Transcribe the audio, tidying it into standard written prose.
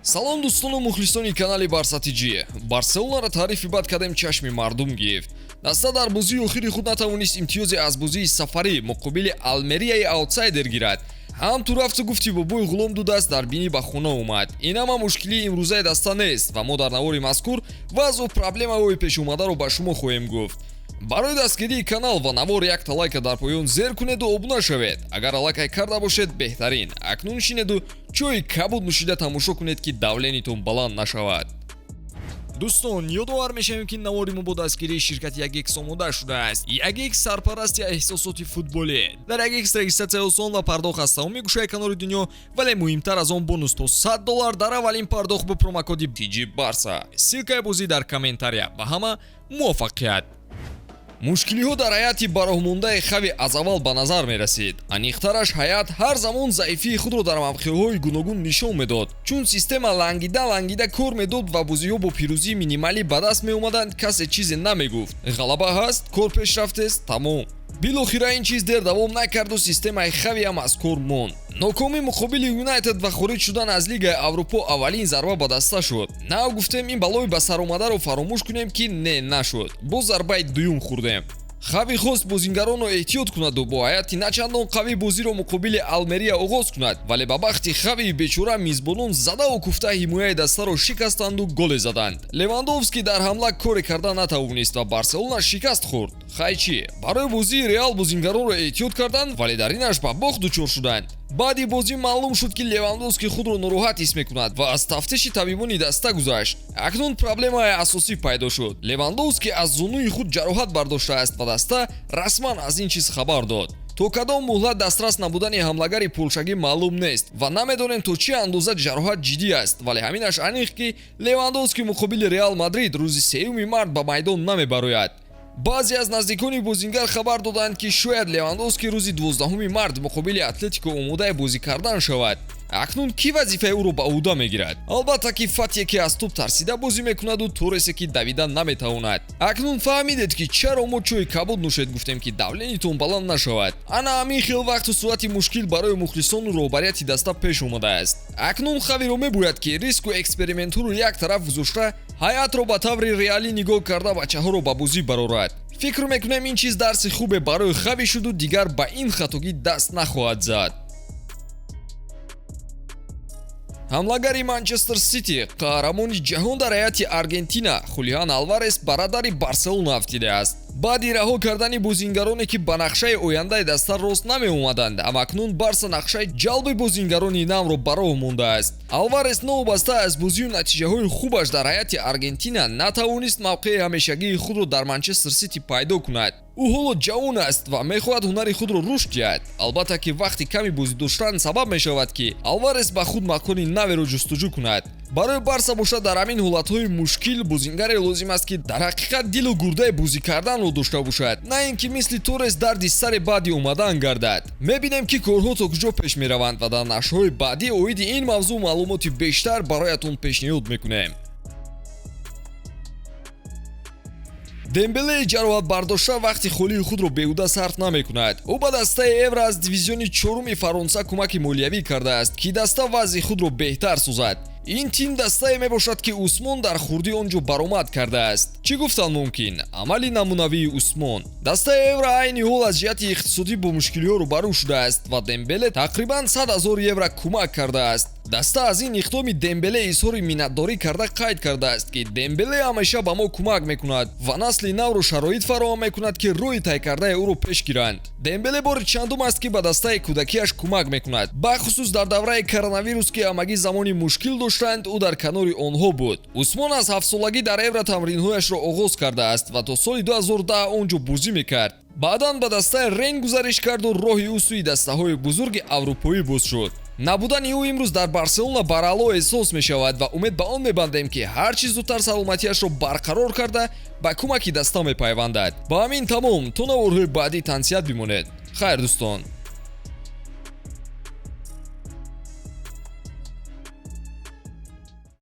Салом, дӯстону мухлисони канали Барса ТЖ. Барселонаро таърифи бад кардем, чашми мардум гирифт. Даста дар бозии охири худ натавонист имтиёзе аз бозии сафарӣ муқобили Алмерияи аутсайдер гирад. Ҳам ту рафту гуфти бобои ғулом ду даст дар бинӣ ба хона омад. Ин ҳама мушкилии имрӯзаи даста нест ва мо дар навори мазкур вазъу проблемаҳои пешомадаро ба шумо хоҳем гуфт. Барои дастгирии канал ва навор якта лайка дар поён зер кунеду обуна шавед. Агар аллакай карда бошед, беҳтарин. Акнун шинеду чойи кабуд нӯшида тамошо кунед, ки давление тон баланд нашавад. Дӯстон, ёдовар мешавем, ки навори мо бо дастгирии ширкати Ягекс омода шудааст. Ягекс — сарпарасти эҳсосоти футболӣ. Дар Ягекс регистрация осон ва пардохт аз тамоми гӯшаи канори дунё, вале муҳимтар аз он, бонус то 100 доллар дар аввалин пардохт бо промокоди TG Барса. Ссылка и бозӣ дар комментария. Ба ҳама муваффақият! Мушкилиҳо дар ҳайати бароҳмондаи Хави аз аввал ба назар мерасид. Аниқтараш, ҳайат ҳар замон заифии худро дар мавқеъҳои гуногун нишон медод. Чун система лангида лангида кор медод ва бозиҳо бо пирӯзии минималӣ ба даст меомаданд, касе чизе намегуфт. Ғалаба ҳаст, кор пешрафтест, тамом. Билохира ин чиз дер давом накарду системаи Хавиам аз кор монд. Нокомӣ муқобили Юнайтед ва хориҷ шудан аз Лигаи Аврупо аввалин зарба ба даста шуд. Нав гуфтем, ин балои ба саромадаро фаромӯш кунем, ки не, нашуд, боз зарбаи дуюм хӯрдем. Хави хост бозингаронро эҳтиёт кунаду бо ҳайати начандон қавӣ бозиро муқобили Алмерия оғоз кунад, вале ба бахти Хавии бечора мизбонон задаву куфта ҳимояи дастаро шикастанду голе заданд. Левандовский дар ҳамла коре карда натавонист ва Барселона шикаст хӯрд. Хай чӣ, барои бозии Реал бозингаронро эҳтиёт карданд, вале дар инаш ба бохт дучор шуданд. Баъди бозӣ маълум шуд, ки Левандовский худро нороҳат ҳис мекунад ва аз тафтиши табибони даста гузашт. Акнун проблемаи асосӣ пайдо шуд. Левандовский аз зонуи худ ҷароҳат бардоштааст ва даста расман аз ин чиз хабар дод. То кадом муҳлат дастрас набудани ҳамлагари полшагӣ маълум нест ва намедонем, то чӣ андоза ҷароҳат ҷиддӣ аст, вале ҳаминаш аниқ, ки Левандовский муқобили Реал Мадрид рӯзи 3 март ба майдон намебарояд. Баъзе аз наздикони бозингар хабар доданд, ки шояд Левандовский рӯзи 12 март муқобили Атлетико омодаи бозӣ кардан шавад. Акнун кӣ вазифаи ӯро ба ӯҳда мегирад? Албатта, ки Фатие, ки аз тӯб тарсида бозӣ мекунаду Торесе, ки давида наметавонад. Акнун фаҳмидед, ки чаро мо чойи кабуд нӯшед гуфтем, ки давление тон баланд нашавад. Ана ҳамин хел вақту соати мушкил барои мухлисону роҳбарияти даста пеш омадааст. Акнун Хавиро мебояд, ки риску экспериментҳоро як тараф гузошта, ҳайатро ба таври реалӣ нигоҳ карда, бачаҳоро ба бозӣ барорад. Фикр мекунем, ин чиз дарси хубе барои Хави шуду дигар ба ин хатогӣ даст нахоҳад зад. Ҳамлагари Манчестер Сити, қаҳрамони ҷаҳон дар ҳайати Аргентина Хулиан Алварес ба радари Барселона афтидааст. Баъди раҳо кардани бозингароне, ки ба нақшаи ояндаи даста рост намеомаданд, ҳамакнун Барса нақшаи ҷалби бозингарони навро ба роҳ мондааст. Алварес новобаста аз бозию натиҷаҳои хубаш дар ҳайати Аргентина натавонист мавқеи ҳамешагии худро дар Манчестер Сити пайдо кунад. Ӯ ҳоло ҷавон аст ва мехоҳад ҳунари худро рушд диҳад. Албатта, ки вақти ками бозӣ доштан сабаб мешавад, ки Алварес ба худ макони наверо ҷустуҷӯ кунад. Барои Барса бошад, дар ҳамин ҳолатҳои мушкил бозингаре лозим аст, ки дар ҳақиқат дилу гурдаи бозӣ карданро дошта бошад, на ин ки мисли Торес дарди сари баъди омадан гардад. Мебинем, ки корҳо то куҷо пеш мераванд ва дар нашрҳои баъдӣ оиди ин мавзӯъ маълумоти бештар бароятон пешниҳод мекунем. Дембелеи ҷароҳатбардошта вақти холии худро беҳуда сарф намекунад. Ӯ ба дастаи Эвра аз дивизиони чоруми Фаронса кӯмаки молиявӣ кардааст, ки даста вазъи худро беҳтар созад. Ин тим дастае мебошад, ки Усмон дар хурдӣ он ҷо баромад кардааст. Чӣ гуфтан мумкин? Амали намунавии Усмон. Дастаи Эвра айни ҳол аз ҷиҳати иқтисодӣ бо мушкилиҳо рӯбарӯ шудааст ва Дембеле тақрибан 100 000 евро кӯмак кардааст. Даста аз ин иқдоми Дембеле изҳори миннатдорӣ карда, қайд кардааст, ки Дембеле ҳамеша ба мо кӯмак мекунад ва насли навро шароит фароҳам мекунад, ки роҳи тай кардаи ӯро пеш гиранд. Дембеле бори чандум аст, ки ба дастаи кӯдакиаш кӯмак мекунад. Бахусус дар давраи коронавирус, ки ҳамагӣ замони мушкил доштанд, ӯ дар канори онҳо буд. Усмон аз ҳафтсолагӣ дар Эвра тамринҳояшро оғоз кардааст ва то соли 2010 он ҷо бозӣ мекард. Баъдан ба дастаи Рен гузариш карду роҳи ӯ сӯи дастаҳои бузурги аврупоӣ боз шуд. Набудани ӯ имрӯз дар Барселона бараъло эҳсос мешавад ва умед ба он мебандем, ки ҳар чӣ зудтар саломатиашро барқарор карда, ба кӯмаки даста мепайвандад. Ба ҳамин тамом. То наворҳои баъдӣ тансиҳат бимонед. Хайр, дӯстон.